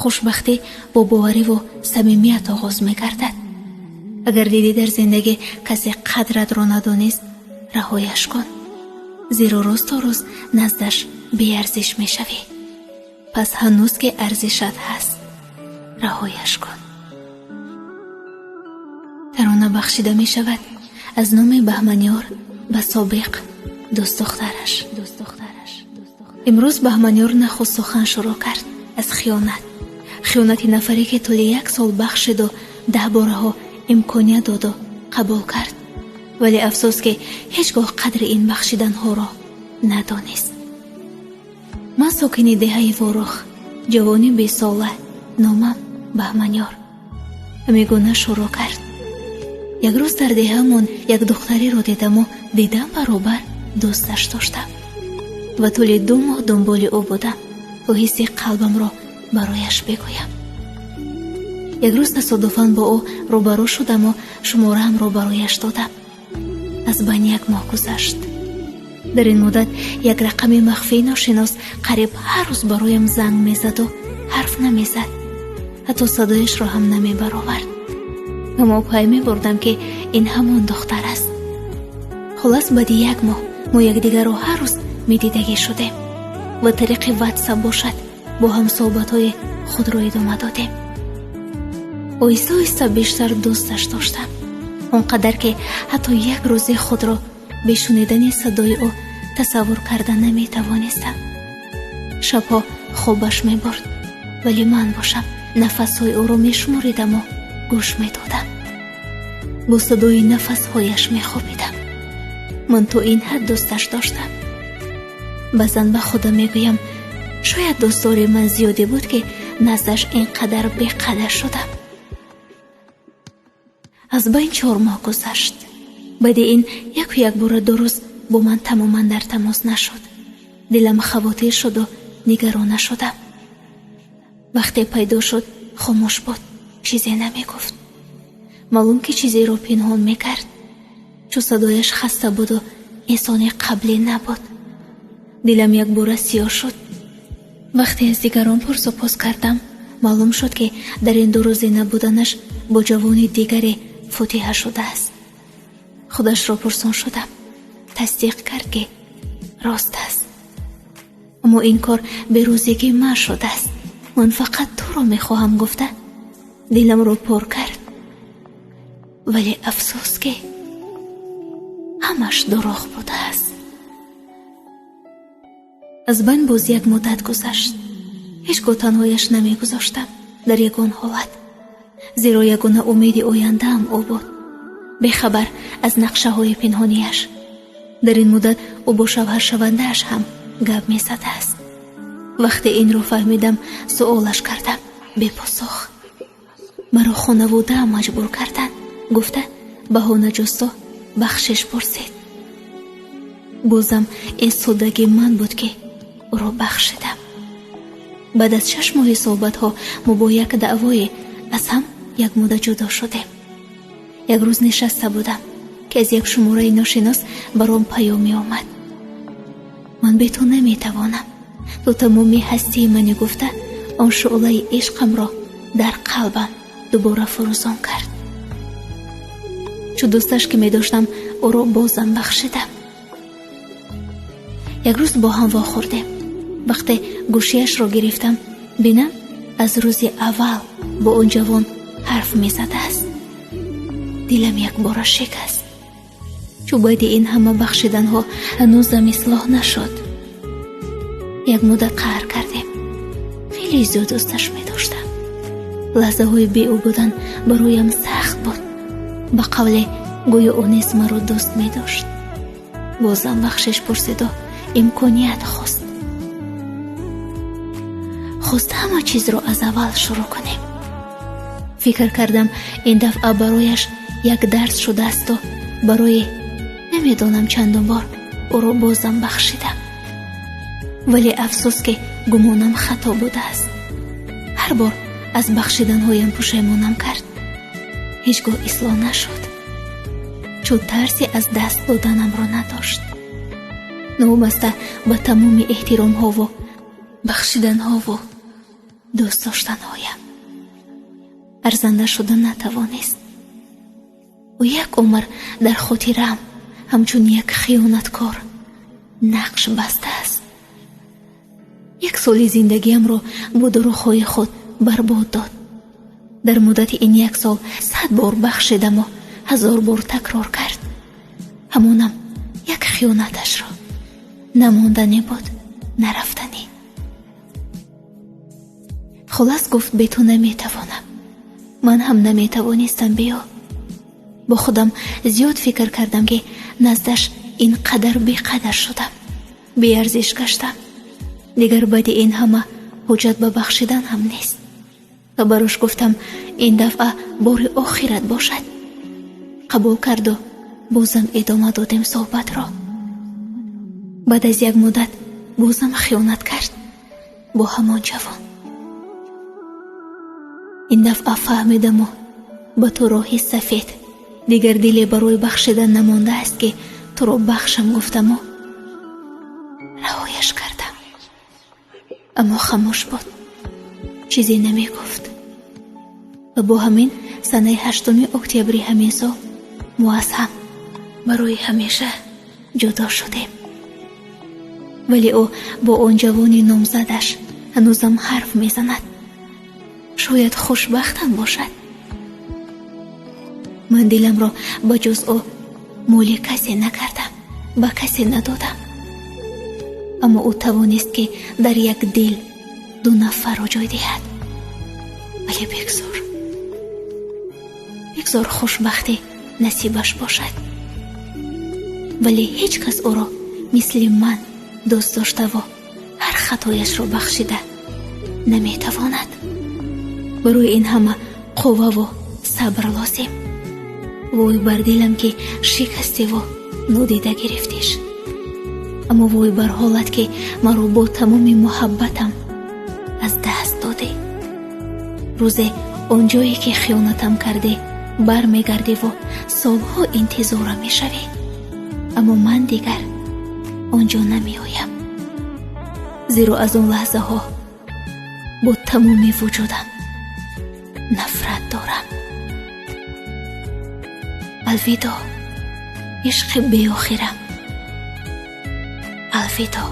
Хушбахтӣ бо бовариву самимият оғоз мегардад. Агар дидӣ дар зиндагӣ касе қадратро надонист, раҳояш кун, зеро рӯз то рӯз наздаш беарзиш мешавӣ. Пас ҳанӯз ки арзишат ҳаст, раҳояш кун. Тарона бахшида мешавад аз номи Баҳманиёр ба собиқ дӯстдухтараш. Имрӯз Баҳманиёр нахуст сухан шурӯъ кард аз хиёнат. Хиёнати нафаре ки тӯли як сол бахшиду 10 бораҳо имконият доду қабул кард, вале афсӯс ки ҳеҷ гоҳ қадри ин бахшиданҳоро надонист. Ман сокини деҳаи Ворух, ҷавони 20сола, номам Баҳманиёр. Ҳамин шурӯъ кард. Як рӯз дар деҳамон як духтареро дидаму дидам баробар дӯсташ доштам ва тӯли 2 моҳ дунболи ӯ будам то ҳисси қалбамро барояш бигӯям. Як рӯз тасодуфан бо ӯ рӯбарӯ шудаму шумораамро барояш додам. Аз байни 1 моҳ гузашт. Дар ин муддат як рақами махфии ношинос қариб ҳар рӯз бароям занг мезаду ҳарф намезад, ҳатто садояшро ҳам намебаровард. Аммо пай мебурдам ки ин ҳамон духтар аст. Хулас, баъди 1 моҳ мо якдигарро ҳар рӯз медидагӣ шудем ва тариқи ватсап бошад бо ҳам суҳбатҳои худро идома додем. Оҳиста оҳиста бештар дӯсташ доштам, он қадар ки ҳатто як рӯзи худро бе шунидани садои ӯ тасаввур карда наметавонистам. Шабҳо хобаш мебурд, вале ман бошам нафасҳои ӯро мешуморидаму гӯш медодам. Бо садои нафасҳояш мехобидам. Ман то ин ҳад дӯсташ доштам. Баъзан ба худам мегӯям, шояд дӯстдори ман зиёде буд ки наздаш ин қадар беқадр шудам. Аз байн 4 моҳ гузашт. Баъди ин яку якбора 2 рӯз бо ман тамоман дар тамос нашуд. Дилам хавотир шуду нигарона шудам. Вақте пайдо шуд, хомӯш буд, чизе намегуфт. Маълум ки чизеро пинҳон мекард, чун садояш хаста буду инсони қаблӣ набуд. Дилам якбора сиёҳ шуд. Вақте аз дигарон пурсупос кардам, маълум шуд ки дар ин 2 рӯзи набуданаш бо ҷавони дигаре фотиҳа шудааст. Худашро пурсон шудам. Тасдиқ кард ки рост аст. Аммо ин кор берӯзигӣ ман шудааст. Ман фақат туро мехоҳам гуфта диламро пур кард. Вале афсӯс ки ҳамаш дурӯғ будааст. Аз байн боз як муддат гузашт. Ҳеҷ гоҳ танҳояш намегузоштам дар ягон ҳолат, зеро ягона умеди ояндаам ӯ буд, бехабар аз нақшаҳои пинҳонияш. Дар ин муддат ӯ бо шавҳаршавандааш ҳам гап мезадааст. Вақте инро фаҳмидам, суолаш кардам бепосух. Маро хонаводаам маҷбур карданд, гуфта баҳона ҷусто бахшиш пурсид. Бозам ин соддагии ман буд ки ӯро бахшидам. Баъд аз 6 моҳи суҳбатҳо мо бо як даъвое аз ҳам як муддат ҷудо шудем. Як рӯз нишаста будам ки аз як шумораи ношинос баром паём меомад. Ман бе ту наметавонам. Ту тамоми ҳастии мани гуфта он шӯълаи ишқамро дар қалбам дубора фурӯзон кард. Чун дӯсташ ки медоштам, ӯро бозам бахшидам. Як рӯз бо ҳам вохӯрдем. Вақте гӯшияшро гирифтам, бинам аз рӯзи аввал бо он ҷавон ҳарф мезадааст. Дилам якбора шикаст. Чун баъди ин ҳама бахшиданҳо ҳанӯзам ислоҳ нашуд. Як муддат қаҳр кардем. Хеле зиёд дӯсташ медоштам. Лаҳзаҳои бе ӯ будан бароям сахт буд. Ба қавле гӯё ӯ низ маро дӯст медошт. Бозам бахшиш пурсиду имконият хост. Хост ҳама чизро аз аввал шурӯъ кунем. Фикр кардам ин дафъа барояш як дарс шудаасту барои намедонам чандум бор ӯро бозам бахшидам. Вале афсӯс ки гумонам хато будааст. Ҳар бор аз бахшиданҳоям пушаймонам кард. Ҳеҷ гоҳ ислоҳ нашуд, чун тарсе аз даст доданамро надошт. Новобаста ба тамоми эҳтиромҳову бахшиданҳову дӯст доштанҳоям арзанда шуда натавонист. Ӯ як умр дар хотираам ҳамчун як хиёнаткор нақш бастааст. Як соли зиндагиамро бо дурӯғҳои худ барбод дод. Дар муддати ин як сол 100 бор бахшидаму 1000 бор такрор кард. Ҳамонам як хиёнаташро намондане буд, нарафтанӣ. Хулас гуфт, бе ту наметавонам. Ман ҳам наметавонистам биё. Бо худам зиёд фикр кардам, ки наздаш ин қадар беқадр шудам, беарзиш гаштам. Дигар баъди ин ҳама ҳуҷҷат ба бахшидан ҳам нест. Ва барош гуфтам, ин дафъа бори охират бошад. Қабул карду бозам идома додем суҳбатро. Баъд аз як муддат бозам хиёнат кард бо ҳамон ҷавон. Ин дафъа фаҳмидаму ба ту роҳи сафед, дигар диле барои бахшидан намондааст, ки туро бахшам гуфтаму раҳояш кардам. Аммо хамӯш буд, чизе намегуфт. Ва бо ҳамин санаи 8 октябри ҳамин сол мо аз ҳам барои ҳамеша ҷудо шудем. Вале ӯ бо он ҷавони номзадаш ҳанӯзам ҳарф мезанад. Шояд хушбахтам бошад. Ман диламро ба ҷуз ӯ моли касе накардам, ба касе надодам. Аммо ӯ тавонист, ки дар як дил 2 нафарро ҷой диҳад. Вале бигзор хушбахтӣ насибаш бошад. Вале ҳеҷ кас ӯро мисли ман дӯст доштаву ҳар хатояшро бахшида наметавонад. Барои ин ҳама қувваву сабр лозим. Вой бар дилам, ки шикастеву нодида гирифтиш. Аммо вой бар ҳолат, ки маро бо тамоми муҳаббатам аз даст додӣ. Рӯзе он ҷое, ки хиёнатам кардӣ, бармегардиву солҳо интизора мешавӣ. Аммо ман дигар он ҷо намеоям, зеро аз он лаҳзаҳо бо тамоми вуҷудам нафрат дорам. Алвидо, ишқи беохирам. Алвидо.